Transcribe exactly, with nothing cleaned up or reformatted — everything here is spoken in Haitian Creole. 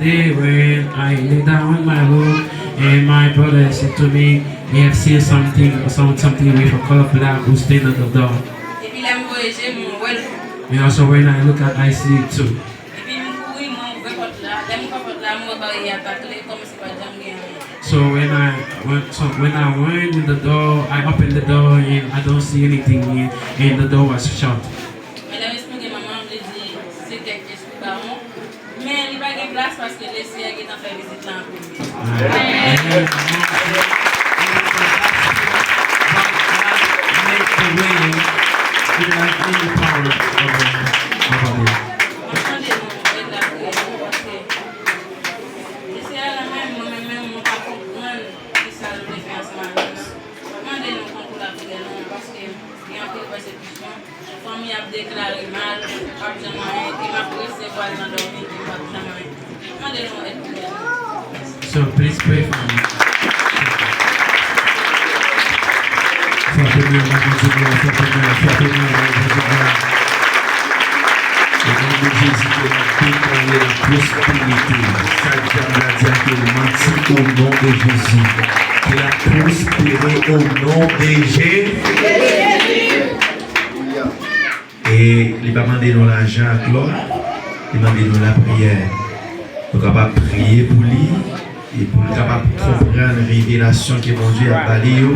Day when I lay down in my room and my brother said to me, he have seen something, some, something with a color black who stand at the door. Epi lè m voye je m, mwen wè l tou. And also when I look at, I see it too. Epi m kouri, mwen ouvè pòt la. Lè m ouvè pòt la, m wè baryè a ta kle, kòmsi pa t janm gen anyen. So when I went, so when I went in the door, I opened the door and I don't see anything in, and the door was shut. Men lè m esplike manman m, li di se kèk espri bawon. Men li pa gen plas paske Leseyè gentan fè vizit la an premye. And then my mom said, "It was an accident, but God made the way without any power over, over me." Mwen tande nou ret la priye nou paske Leseyè la menm, mwen menm, menm, mwen pa konprann kisa l vle fè ansanm avè nou. Mwen mande nou konkou lapriyè nou paske gen anpil pèsekisyon. Fanmi ap deklare mal, p ap janm anyen, e m ap resevwa l nan dòmi, e m p ap janm anyen. Mande nou èd priyè nou. So please pray for me. Frape men w bay Bondye glwa, frape men w, frape men w bay Bondye glwa. O non de Jezi, ke n ap deklare la pwosperite. Sa dyab la di a, ke l manti, o non de Jezi. Ke l ap pwospere o non de Jezi. E li pa mande nou lajan ak lò, li mande nou lapriyè. Nou kapab priye pou li, e pou l kapab konprann revelasyon ke Bondye ap ba li yo,